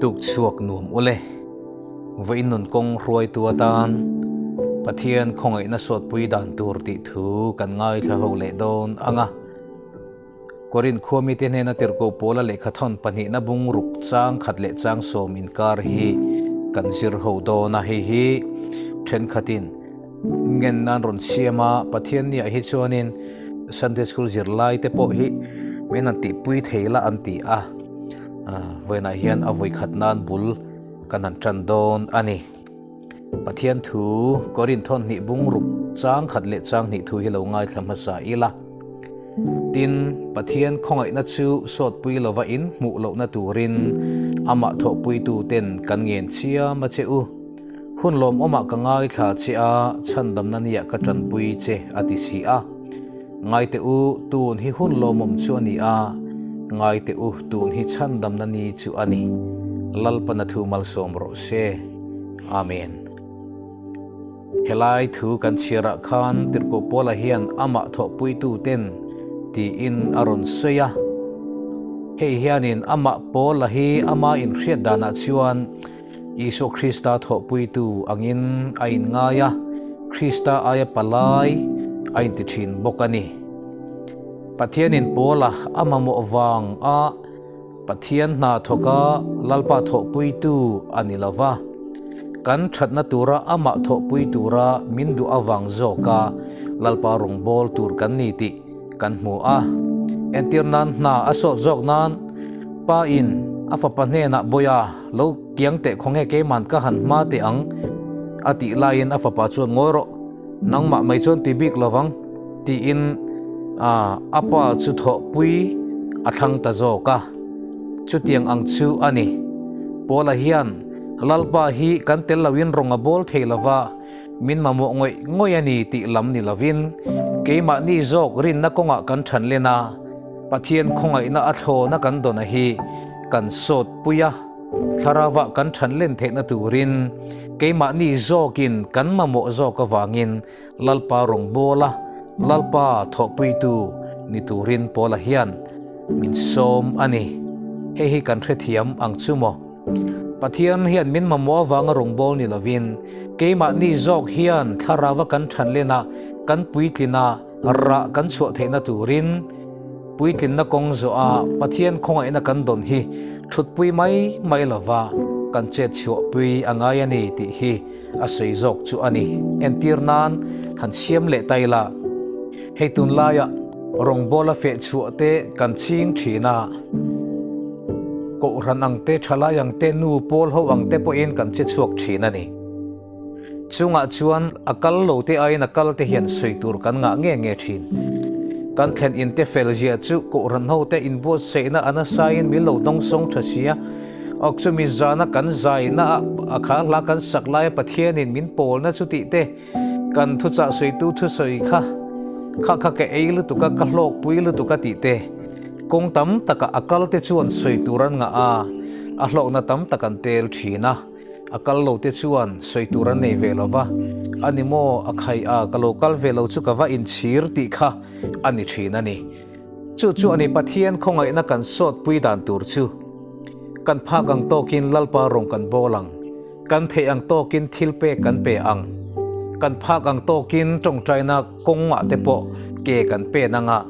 Tuk chhuak nuam ule. Vawiin nun kawng hruaitu atan Pathian khawngaihna sawtpui dan tur tih thu kan ngaithla ho leh dawn ang a. Korinth khua mite hnena tirhkoh Paula lehkhathawn pahnihna bungruk chang khat leh chang sawm inkar hi kan zir ho dawn a, hei hi thenkhatin ngen nan rawn siam a, Pathian niah hi chuanin Sunday School zirlai te pawh hi min han tihpui thei la an ti a, vawiinah hian a vawikhat nan bul kan han tan dawn a ni. Pathian thu Korinth thawn hnih bungruk chang khat leh chang hnih thu hi lo ngaithla hmasa ila. Tin, Pathian khawngaihna chu sawtpui lova in hmuh lohna turin amah thawhpuitu ten kan ngen chiam a che u. Hun lawmawmah ka ngaithla che a, chhandamna niah ka tanpui che a ti si a. Ngaite u, tun hi hun lawmawm chu a ni a, ngaite u, tun hi chhandamna ni chu a ni. Lalpana thu malsawm rawh se. Amen. Helai thu kan chhiarah khan Tirhkoh Paula hian amah thawhpuituten tiin a rawn sawi a. Hei hianin amah Paula hi ama inhriat danah chuan Isua Krista thawhpuitu angin a inngai a, Krista aia palai a inti thin bawk a ni. Pathianin Paula a mamawh vang a Pathian hna thawka Lalpa thawhpuitu a ni lo va, kan thatna tura amah thawhpui tura min duh avang zawka Lalpa rawngbâwl tur kan ni tih kan hmu a. Entir nan hna a sawt zawk nan Pa in a fapa hnenah Bawiha lo kiang teh khawnge keiman ka han hma teh ang a tih laiin a fapa chuan ngawi rawh, nangmah mai chuan ti bik lovang tiin a pa chu thawhpui a thlang ta zawk a. Chutiang ang chu a ni. Paula hian Lalpa hi kan tel loin rawng a bawl thei lova, min mamawh ngawih ngawih a ni tih lam ni lovin keimahni zawk rinna kawngah kan than len a, Pathian khawngaihna a thlawna kan dawn a hi kan sawtpui a. Thlarauah kan than len theihna turin keimahni zawkin kan mamawh zawk avangin Lalpa rawngbawla Lalpa thawhpuitu ni turin Paula hian min sawm a ni. Hei hi kan hrethiam ang chu maw? Pathian hian min mamawh avanga rawngbâwl ni lovin, keimahni zawk hian thlarauva kan than lena kan puitlina rah kan chhuah theihna turin puitlinna kawng zawha Pathian khawngaihna kan dawn hi thutpui mai mai lova kan chet chhuahpui a ngai a ni tih hi A sawi zawk chu a ni. Entir nan han siam leh ta ila. Hei tunlaia rawngbawla feh chhuah te kan ching thin a, Kohhran ang te, thalai ang te, nu pawl ho ang te pawhin kan che chhuak thin a ni. Chungah chuan a kal lo te aiin a kal te hian sawi tur kan ngah nge nge thin. Kan thlen in te fel zia chu Kohhran ho te inbuatsaihna a nasain min lo dawngsawng tha sia. Awk chumi zana kan zaina a kha hla kan sak laia Pathianin min pawlna chu tih te, kan thuchah sawitu thusawi kha kha kha ka ei lutuk a, ka hlawkpui lutuk a tih te, kawng tam takah a kal te chuan sawi tur an ngah a, a hlawkna tam tak an tel thin a, a kal lo te chuan sawi tur an nei ve lo va, a ni maw a khai a, ka lo kal ve lo chu ka va inchhir tih kha a ni thin a ni. Chu chu a ni Pathian khawngaihna kan sawtpui dan tur chu. Kan phak ang tawkin Lalpa rawng kan bawl ang. Kan theih ang tawkin thil pek kan pe ang. Kan phak ang tawkin tawngtaina kawngah te pawh ke kan pen ang a.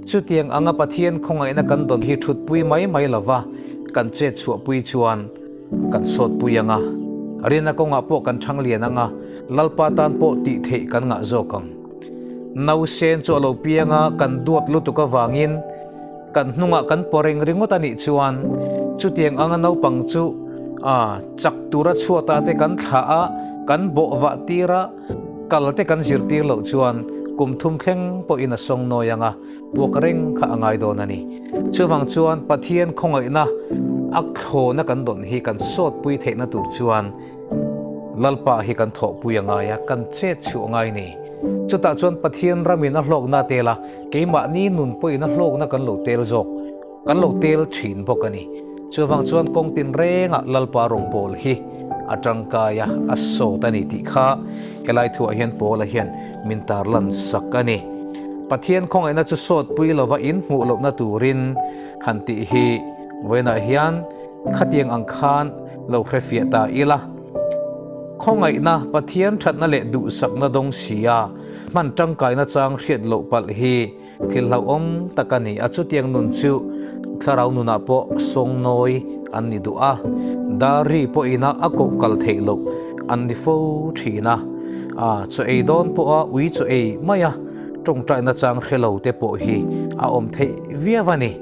Chutiang anga Pathian khawngaihna kan dawn hi thutpui mai mai lova kan chet chhuahpui chuan kan sawtpui ang a. Rina kawngah pawh kan thang lian ang a, Lalpa tan pawh tih theih kan ngah zawk ang. Nausen chu a lo piang a, kan duat lutuk avangin kan hnungah kan paw reng ringawt a nih chuan chutiang anga naupang chu a chak tura chhuata te kan thlah a, kan bawh vah tir a, kal te kan zirtir loh chuan kum thum thleng pawhin a sawng nawi ang a, puak reng kha a ngai dawn a ni. Chuvang chuan Pathian khawngaihna a thlawna kan dawn hi kan sawtpui theihna tur chuan Lalpa hi kan thawhpui a ngai a, kan chet chhuah a ngai ni. Chutah chuan Pathian ramin a hlawkna a tel a, keimahni nun pawhin a hlawkna kan lo tel zawk, kan lo tel thin bawk a ni. Chuvang chuan kawng tinrengah Lalpa rawngbâwl hi a tangkai a, a sawt a ni tih kha helai thuah hian Paula hian min tarlan sak a ni. Pathian khawngaihna chu sawtpui lova inhmuh lohna turin han tih hi. Vawiinah hian khatiang ang khan lo hrefiah ta ila. Khawngaihna, Pathian thatna leh duhsakna dawng sia hman tangkaina chang hriat loh palh hi thil hlauhawm tak a ni a. Chutiang nun chu thlarau nunah pawh sawngnawi an ni duh a, dari pawhina a koh kal theih loh an ni fo thin a. Chaw ei dawn pawha ui chaw ei mai a tawngtaina chang hre lo te pawh hi a awm theih viau a ni.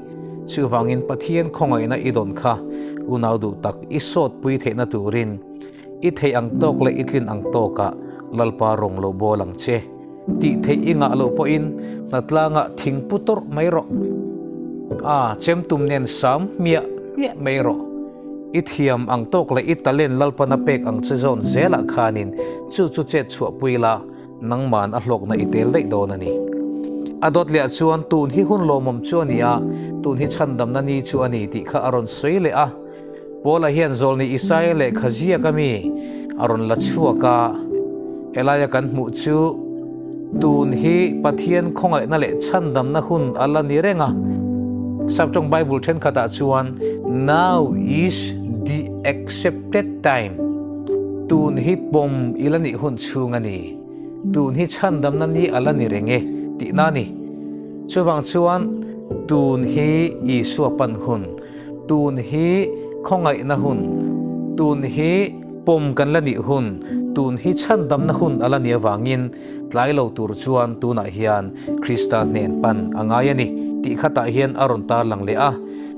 Chuvangin Pathian khawngaihna i dawn kha unau duh tak i sawtpui theihna turin i theih ang tawk leh i tlin ang tawkah Lalpa rawng lo bawl ang che. Tih theih i ngah loh pawhin hnatlangah thing pu tawrh mai rawh. A, chemtum nen sam hmiah hmiah mai rawh. I thiam ang tawk leh i talent Lalpana pek ang che zawn zelah khanin chu chu chet chhuahpui la, Nangman a hlawkna i tel daih dawn a ni. A dawt leh ah chuan tun hi hun lawmawm chu a ni a, tun hi chhandamna ni chu a ni tih kha a rawn sawi leh a. Paula hian Zawlni Isaia lehkha ziak a mi a rawn la chhuak a, helaia kan hmuh chu tun hi Pathian khawngaihna leh chhandamna hun a la ni reng a. Saptawng Bible thenkhatah chuan Now is the accepted time. Tun hi pawm i la nih hun chhung a ni. Tun hi chhandamna ni a la ni reng e, tihna a ni. Chuvang chuan tun hi Isua pan hun, tun hi khawngaihna hun, tun hi pawm kan la nih hun, tun hi chhandamna hun a la ni avangin tlai lo tur chuan tunah hian Krista hnen pan a ngai a ni, tih khatah hian a rawn tarlang leh a.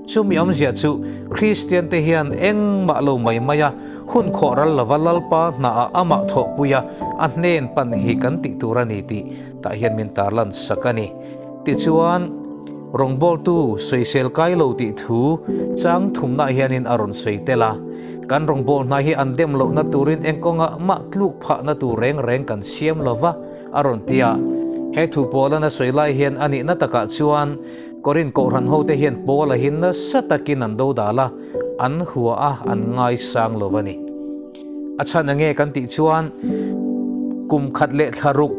Chumi awmzia chu Kristiante hian engmah lo mai mai a, hun khawh ral lova Lalpa hnaah amah thawhpui a, a hnen pan hi kan tih tur a ni tih tah hian min tarlan sak a ni. Tichuan, rawngbawltu sawisel kai lo tih thu chang thumnah hianin a rawn sawi tel a, kan rawngbawlhna hi an dem lohna turin eng kawngah mah tluk phahna tur reng reng kan siam lova a rawn ti a. He thu pawlana sawi lai hian a nihna takah chuan Korin kohhran hote hian Paula hi nasa takin an do dal a, an hua a, an ngaisang lo a ni. A chhan enge kan tih chuan kum khat leh thla ruk,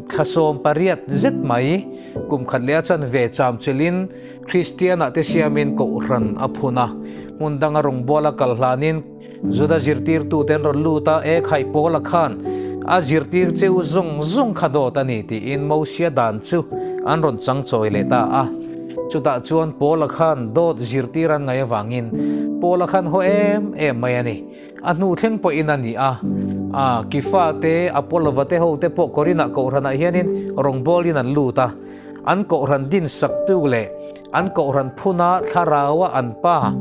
thla 18 zet mai, kum khat leh a chanve cham chelin Kristianah te siamin kohhran a phun a, hmun danga rawngbawla kal hlanin Juda zirtirtute an rawn lut a, E khai Paula khan a zirtir cheu zawng zawng kha dawt a ni tiin Mosia dan chu an rawn chang chawi leh ta a. Chutah chuan Paula khan dawt zirtir an ngaih avangin Paula khan haw em em mai a ni. A hnu thleng pawhin a ni a, a Kifa te, Apolova te ho te pawh Korinah kohhranah hianin rawngbawlin an lut a, an kohhran dinsaktu leh An kohhran phuna thlaraua an pa,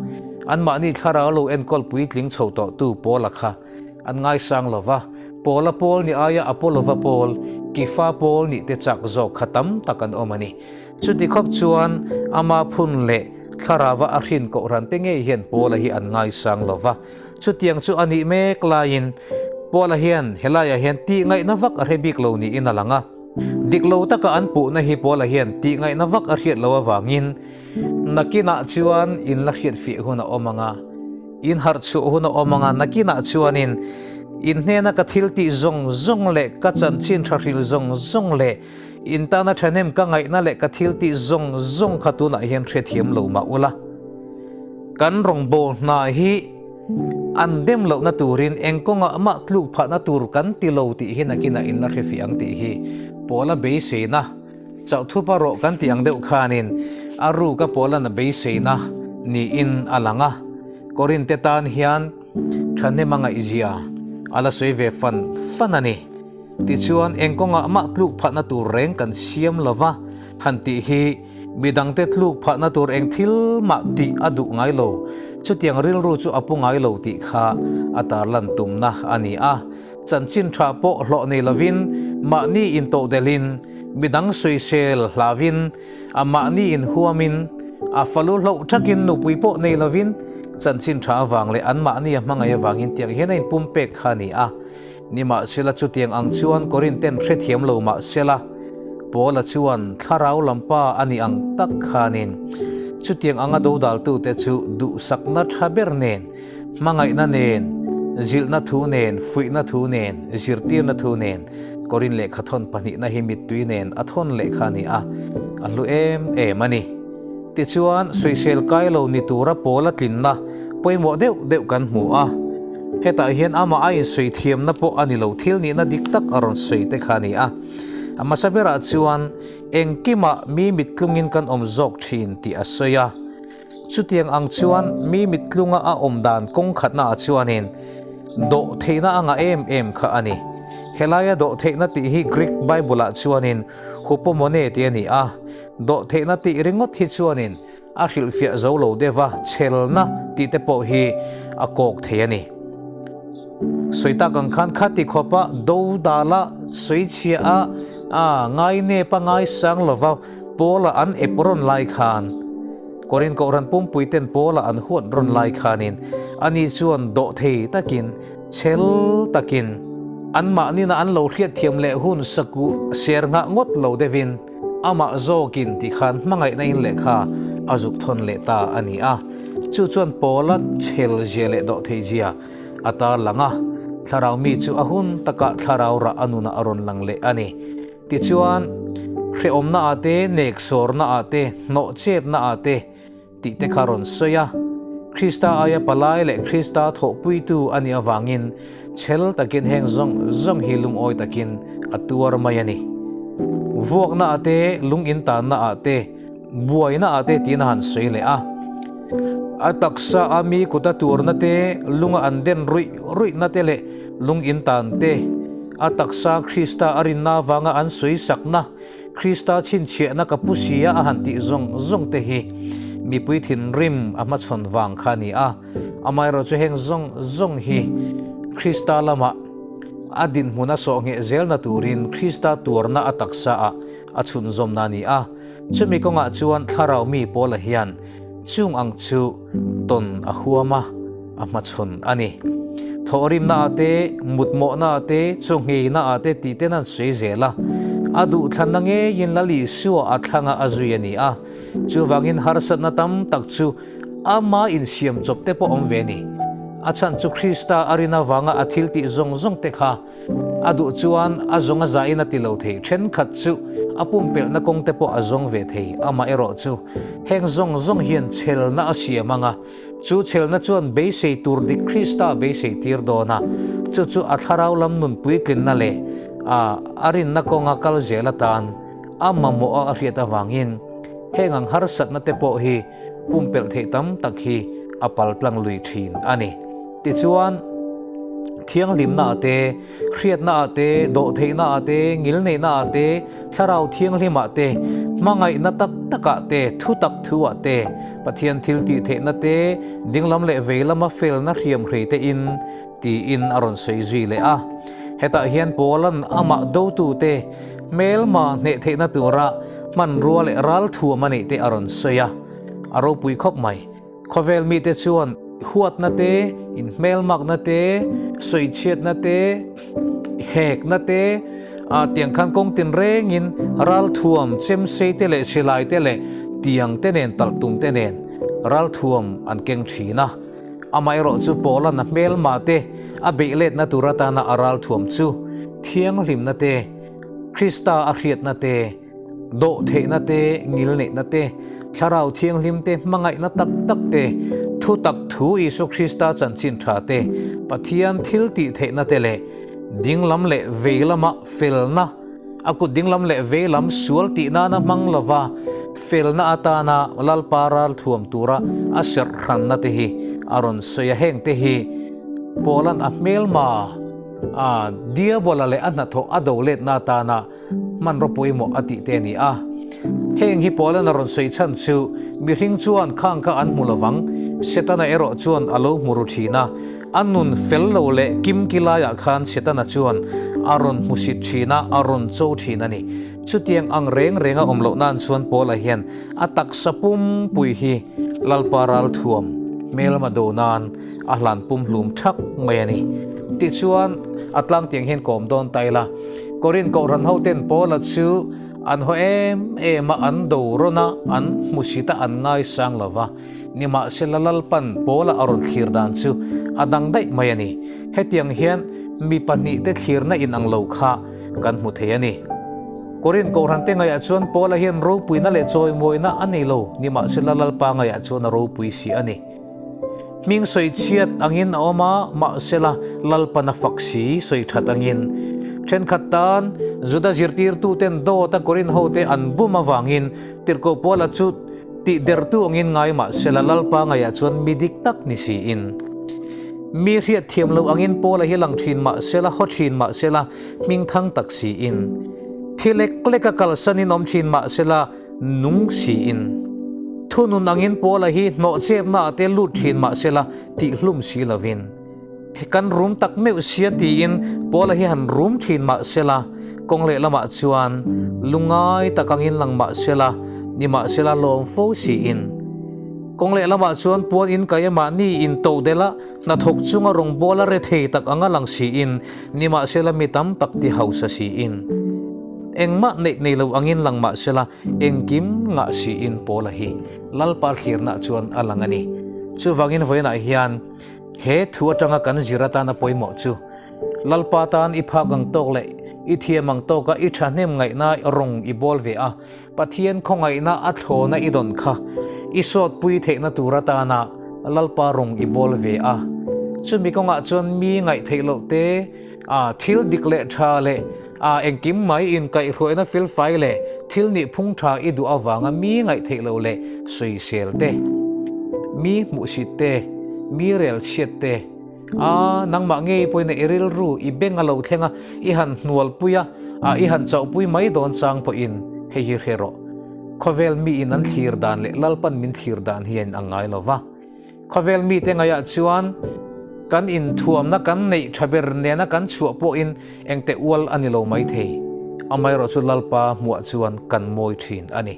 anmahni thlarau lo enkawl puitling chho tawhtu Paula kha an ngaisang lo va, Paula Paul ni aia Apolova Paul, Kifa Paul nih te chak zawk kha tam tak an awm a ni. Chuti khawp chuan ama phun leh thlarauva a hrin kohhran te ngei hian Paula hi an ngaisang lo va. Chutiang chu a nih mek laiin Paula hian helaiah hian tihngaihna vak a hre bik lo niin a lang a. Dik lo taka an puhna hi Paula hian tihngaihna vak a hriat loh avangin nakinah chuan in la hriat fiah hun a awm ang a, in harh chhuah hun a awm ang a, nakinah chuanin in hnena ka thil tih zawng zawng leh ka chanchin tha hril zawng zawng leh in tana thahnem ka ngaihna leh ka thil tih zawng zawng kha tunah hian hrethiam lo mah ula. Kan rawngbâwl hna hi an dem lohna turin eng kawngah mah tluk phahna tur kan ti lo tih hi nakinah in la hre fih ang tih hi Paula beiseina chauh thupa rawh kan tih ang deuh khanin a ruka Paula'n a beiseina niin a lang a. Korinte tan hian thahnem a ngaihzia a la sawi ve fan fan a ni. Tichuan eng kawngah mah tluk phahna tur reng kan siam lova han tih hi Midangte tluk phahna tur eng thil mah tih a duh ngai lo. Chutiang rilru chu a pu ngai lo tih kha a tarlan tumna a ni a. Chanchin tha pawh hlawh nei lovin mahni intohdelhin, midang sawisel hlauhin, a mahni inhuamin, a falu hloh thakin nupui pawh nei lovin chanchin tha avang leh anmahni a hmangaih avangin tiang hian a inpumpek kha a ni a. Nimahsela chutiang ang chuan Korinten hrethiam lo mahsela, Paula chuan thlarau lampa a nih ang tak khanin chutiang anga dodaltute chu duhsakna tha ber nen, hmangaihna nen, zilhna thu nen, fuihna thu nen, zirtirna thu nen Korin lehkhathawn pahnihna hi mittui nen a thawn leh kha a ni a, a hlu em em a ni. Tichuan, sawisel kai lo ni tura Paula tlinna pawimawh deuh deuh kan hmu a. Hetah hian amah a insawi thiamna pawh a ni lo, thil nihna dik tak a rawn sawi te kha a ni a. A hmasa berah chuan engkimah mi mittlungin kan awm zawk thin tih a sawi a. Chutiang ang chuan mi mittlunga a awm dan kawng khatnaah chuanin dawh theihna a ngah em em kha a ni. Helaia dawh theihna tih hi Greek Bible-ah chuanin hupomone tih a ni a. Dawh theihna tih ringawt hi chuanin a hrilhfiah zo lo deuh va, chhelna tih te pawh hi a kawk thei a ni. Sawi tak ang khan khati khawpa do dala sawichhia a, a ngainep a ngaisang lova Paula an ep rawn lai khan, Korin Kohhran pumpui ten Paula an huat rawn lai khanin ani chuan dawhthei takin, chhel takin, anmahnina an lo hriatthiam leh hun sakuh ser nghah ngawt lo deuhin amah zawkin ti khan hmangaihna in lehkha a zuk thawn leh ta a ni a. Chu chuan Paula chhel zia leh dawhthei zia a tarlang a, thlarau mi chu a hun takah thlarau rah a nunah a rawn lang leh a ni. Tichuan, hrehawmna ah te, neksawrna ah te, hnawhchepna ah te tih te kha rawn sawi a. Krista aia palai leh Krista thawhpuitu a nih avangin chhel takin heng zawng zawng hi lungawi takin a tuar mai a ni. Vuakna ah te, lung intanna ah te, buaina ah te tiin a han sawi leh a. A taksa a mi kuta turna te, lunga an den ruih ruihna te leh lung intan te, A taksa Krista a rinna avanga an sawisakna, Krista chhinchhiahna ka pu sia a han tih zawng zawng te hi mipui thinrim a hmachhawn vang kha a ni a. Amaherawh chu heng zawng zawng hi Krista lamah a dinhmun a sawh ngheh zelna turin Krista tuarna a taksa ah a chhunzawmna a ni a. Chumi kawngah chuan thlarau mi Paula hian chung ang chu tawn a huam a, a hmachhawn a ni. Thawhrimna ah te, mutmawhna ah te, chawngheina ah te tih ten an sawi zel a. A duhthlanna ngeiin Lal Isua a thlanga a zui a ni a. Chuvangin harsatna tam tak chu ama insiam chawp te pawh awm ve a ni. A chhan chu Krista a rin avanga a thil tih zawng zawng te kha A duh chuan a zawng a zahin a ti lo thei. Thenkhat chu a pumpelhna kawng te pawh a zawng ve thei. Amaherawh chu heng zawng zawng hian chhelna a siam ang a, chu chhelna chuan beisei tur dik Krista beisei tir dawn a, chu chu a thlarau lam nun puitlinna leh a a rinna kawnga kal zel atan a mamawh a a hriat avangin heng ang harsatna te pawh hi pumpelh theih tam tak hi a pal tlang lui thin a ni. Tichuan, thianghlimna ah te, hriatna ah te, dawhtheihna ah te, ngilneihna ah te, thlarau thianghlim ah te, hmangaihna tak tak ah te, thutak thu ah te, Pathian thil tih theihna te, dinglam leh veilama felna hriam hrei te in, tiin a rawn sawi zui leh a. Hetah hian Paula'n amah dotute hmelma hneh theihna tura hmanrua leh ralthuam a neih te a rawn sawi a, a ropui khawp mai. Khawvel mite chuan huatna te, inhmelmakna te, sawichhiatna te, hekna te, tiang khan kawng tinrengin ralthuam chemsei te leh silai te leh tiang te nen talhtum te nen ralthuam an keng thin a. Amaherawh chu Paula'n a hmelma te a beih letna tur atana a ralthuam chu thianghlimna te, Krista a hriatna te, dawhtheihna te, ngilneihna te, Thlarau Thianghlim te, hmangaihna tak tak te, thutak thu Isua Krista chanchin tha te, Pathian thil tih theihna te leh dinglam leh vei lama felna, a kut dinglam leh vei lam sual tih nana hmang lova felna atana Lalpa ral thuam tura a serh hranna te hi a rawn sawi a, heng te hi Paula'n a hmelma a Diabola leh a hnathawh a do letna atana hmanraw pawimawh a tih te a ni a. Heng hi Paula'n a rawn sawi chhan chu mihring chuan khang kha an hmu lovang, Setana erawh chuan a lo hmu ru thin a. A nun fel lo leh kim ki laiah khan Setana chuan a rawn hmusit thin a, a rawn cho thin a ni. Chutiang ang reng renga awm loh nan chuan Paula hian a taksa pumpui hi Lalpa ralthuam hmelma do nan a hlan pumhlum thak mai a ni. Tichuan, a tlang tiang hian kawm dawn ta ila. Korin Kohhran hoten Paula chu an haw em em a, an do rawn a, an hmusit a, an ngaisang lo va. Nimahsela Lalpan Paula a rawn thlir dan chu a dang daih mai a ni. Hetiang hian mi pahnihte thlirna inang lo kha kan hmu thei a ni. Korinth Kohhran te ngaihah chuan Paula hian ropuina leh chawimawina a nei lo, nimahsela Lalpa ngaihah chuan a ropui si a ni. Hming sawi chhiat angin a awm a, mahsela Lalpan a fak si sawi that angin. Thenkhat tan Juda zirtirtuten dawta Korinth hote an bum avangin Tirhkoh Paula chu tih dertu angin ngai mahsela Lalpa ngaihah chuan mi dik tak ni siin. Mi hriat thiam lo angin Paula hi lang thin mahsela haw thin mahsela hmingthang tak siin. Thi lek lek a kalsanin awm thin mahsela nung siin. Thunun angin Paula hi hnawhchepna ah te lut thin mahsela tihhlum si lovin. Kan rum tak meuh sia tiin Paula hi han rum thin mahsela kawng leh lamah chuan lungai tak angin lang mahsela nimahsela lawm fo siin. Kawng leh lamah chuan puan in kai a mahni in to delh a, hnathawk chunga rawngbâwl a re thei tak anga lang siin, nimahsela mi tam tak ti hausa siin. Engmah neih nei lo angin lang mahsela engkim ngah siin Paula hi Lalpa thlirna chuan a lang a ni. Chuvangin vawiinah hian he thu atanga kan zir atana pawimawh chu Lalpa tan i phak ang tawk leh i thiam ang tawka i thahnem ngaihna rawng i bawl ve a, Pathian khawngaihna a thlawna i dawn kha i sawtpui theihna tur atana Lalpa rawng i bawl ve a. Chumi kawngah chuan mi ngaih theih loh te, a thil dik leh tha leh a engkim mai inkaihhruaina felfai leh thil nih phung tha i duh avanga mi ngaih theih loh leh sawisel te, mi hmuhsit te, mi rel chhiat te, a nangmah ngei pawhin i rilru i beng a lo thleng a, i han hnualpui a, a i han chauhpui mai dawn chang pawhin hei hi hre rawh. Khawvel miin an thlir dan leh Lalpan min thlir dan hian a ngai lo va. Khawvel mite ngaihah chuan kan inthuamna kan neih tha ber nena kan chhuah pawhin engte ual a ni lo maithei. Amaherawhchu chu Lalpa hmuah chuan kan mawi thin a ni.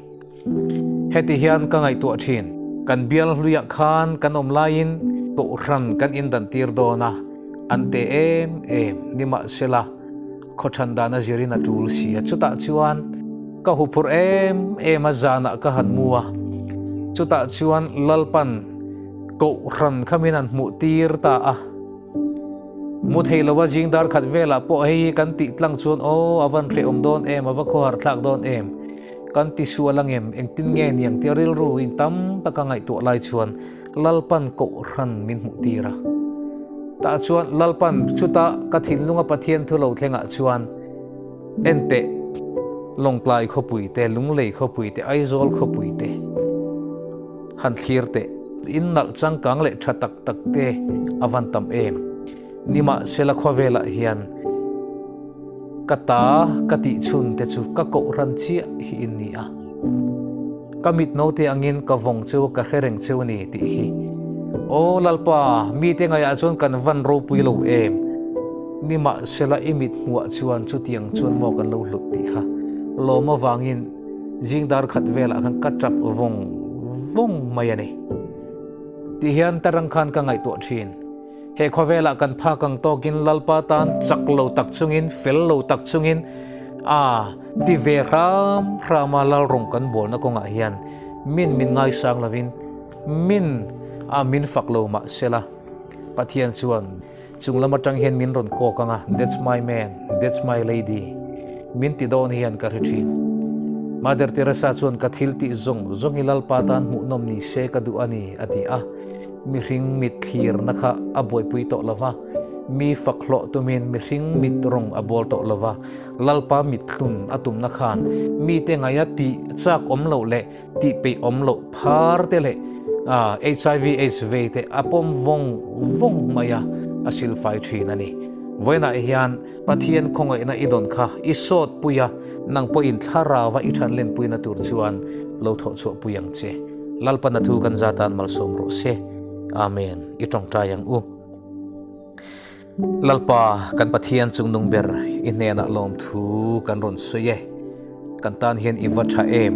Heti hian ka ngaihtuah thin, kan bial hluiah khan kan awm laiin kohhran kan indantir dawn a, an te em em, nimahsela khawthan dan a zirin a tul si a, chutah chuan ka huphurh em em a zanah ka han mu a, chutah chuan Lalpan kohhran kha min han hmuh tir ta a. Mu thei lova zing dar khat velah pawh hei hi kan tih tlang chuan aw a van hrehawm dawn em, a va khawhar thlak dawn em. Kan ti sual angem, engtin nge niang tia rilru in tam taka ngaihtuah lai chuan Lalpan kohhran min hmuh tir a. Tah chuan Lalpan chuta ka thinlunga Pathian thu lo thlengah chuan enteh Lawngtlai khawpui te, Lunglei khawpui te, Aizawl khawpui te han thlir teh. In nalh changkang leh tha tak tak te a van tam em. Nimahsela khawvelah hian Ka ta ka tih chhun te chu ka kohhran chiah hi in ni a. Ka mit note angin ka vawng cheu a ka hre reng cheu a ni tih hi. Aw Lalpa, mite ngaiah chuan kan van ropui lo em? Nimahsela i mit hmuah chuan chutiang chuan maw kan lo hlut tih kha lawm avangin zing dar khat velah khan ka tap vawng vawng mai a ni. Tih hian tarang khan ka ngaihtuah thin. He khawvelah kan phak ang tawkin Lalpa tan chak lo tak chungin, fel lo tak chungin a ti ve hram hram a Lalrawng kan bawlna kawngah hian min min ngaisang lovin min a min fak lo mah sela Pathian chuan chung lam atang hian min rawn kawk ang a, that's my man, that's my lady min ti dawn hian ka hre thin. Mother Teresa chuan ka thil tih zawng zawng hi Lalpa tan hmuhnawm ni se ka duh a ni a ti a. Mihring mit thlirna kha a buaipui tawh lo va, mi fak hlawh tumin mihring mit rawng a bawl tawh lo va, Lalpa mit hlun a tumna khan mite ngaia tih chak awm loh leh tih peih awm loh phar te leh HIV aids vei te a pawm vawng vawng mai a, a silfai thin a ni. Vawiinah hian Pathian khawngaihna i dawn kha i sawt pui a, nang pawhin thlarauva i than lenpuina tur chuan lo thawh chhuah pui ang che. Lalpan a thu kan zatan malsawm rawh se. Amen. I tawngtai ang u. Lalpa kan Pathian chungnung ber i hnenah lawm thu kan rawn sawi e. Kan tan hian i va tha em.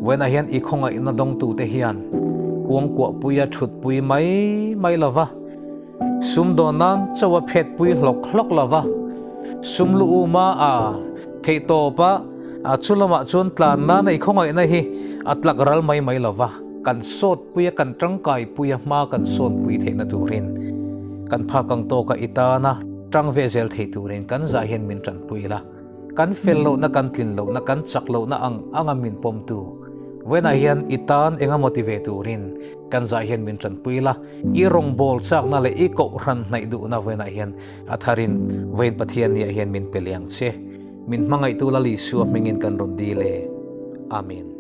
Vawiinah hian i khawngaihna dawngtute hian kuangkuahpuia thutpui mai mai lova, Sumdawn nan chauh a phet pui hlawk hlawk lo va, sum lu uma a theih tawp a, a chu lamah chuan tlan nana i khawngaihna hi a tlak ral mai mai lo va, kan sawt pui a, kan tangkai pui a, hma kan sawn pui theihna turin kan phak ang tawka i tana tang ve zel thei turin kan zah hian min tanpui la. Kan fel lohna, kan tlin lohna, kan chak lohna ang anga min pawmtu vawiinah hian i tan enga maw ti ve turin kan zah hian min tanpui la, i rawngbâwl châkna leh i kohhran hnaih duhna vawiinah hian a tharin vawiin Pathian niah hian min pe liang che. Min hmangaihtu Lal Isua hmingin kan rawn dil e. Amen.